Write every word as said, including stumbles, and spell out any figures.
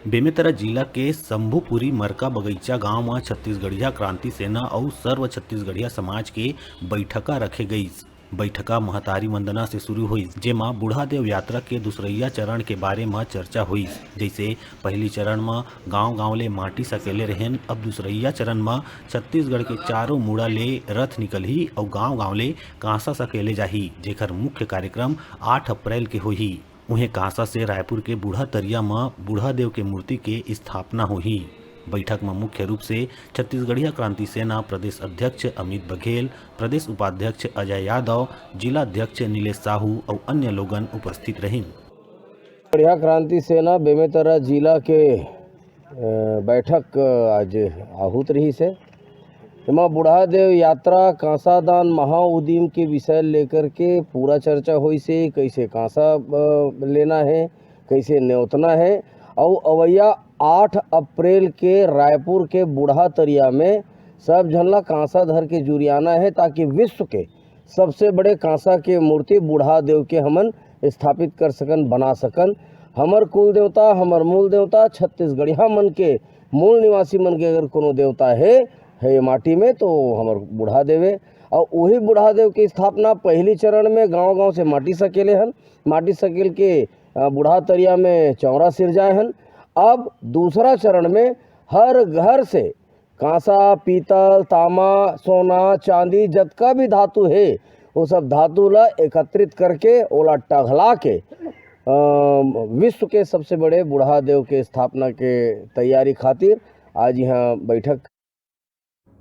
बेमेतरा जिला के शंभुपुरी मरका बगैचा गांव म छत्तीसगढ़िया क्रांति सेना अउ सर्व छत्तीसगढ़िया समाज के बैठका रखे गईस। बैठका महतारी वंदना से शुरू होइस, जेमा बूढ़ा देव यात्रा के दूसरइया चरण के बारे म चर्चा होइस। जइसे पहली चरण म गांव-गांव ले माटी सकेले रहेन, अब दूसरइया चरण म छत्तीसगढ़ के चारों मुड़ा ले रथ निकलही अउ गांव-गांव ले कांसा सकेले जाही, जेकर मुख्य कार्यक्रम आठ अप्रैल के होही। उहें, कांसा से रायपुर के बूढ़ा तरिया म बूढ़ा देव के मूर्ति के स्थापना होही। बैठक म मुख्य रूप से छत्तीसगढ़िया क्रांति सेना प्रदेश अध्यक्ष अमित बघेल, प्रदेश उपाध्यक्ष अजय यादव, जिला अध्यक्ष नीलेश साहू अउ अन्य लोगन उपस्थित रहिन। बढ़िया क्रांति सेना बेमेतरा जिला के, अ, बैठक, अ, आज आहूत रहिस हे। एमा बूढ़ा देव यात्रा, कांसा दान, महाउदीम के विषय लेकर के पूरा चर्चा होइस हे, कइसे कांसा, अ, लेना हे, कइसे नेवतना हे, अउ अवइया आठ अप्रैल के रायपुर के बूढ़ा तरिया में सब झन ला कांसा धर के जुरियाना हे, ताकि विश्व के सबसे बड़े कांसा के मूर्ति बूढ़ा देव के हमन स्थापित कर सकन, बना सकन। हमर कुल देवता, हमर मूल देवता, छत्तीसगढ़िया मन के मूल निवासी मन के अगर कोनो देवता हे, हे माटी में, तो हमर बूढ़ा देवे। अउ वही बूढ़ा देव के स्थापना पहली चरण में गांव-गांव से माटी सकेले हन, माटी सकेल के, अ, बूढ़ा तरिया में चौरा सिरजाए हन। अब दूसरा चरण में हर घर से कांसा, पीतल, तामा, सोना, चांदी, जतका भी धातु हे, वो सब धातु ला एकत्रित करके, ओला टघला के, अ, विश्व के सबसे बड़े बूढ़ा देव के स्थापना के तैयारी खातिर आज यहाँ बैठक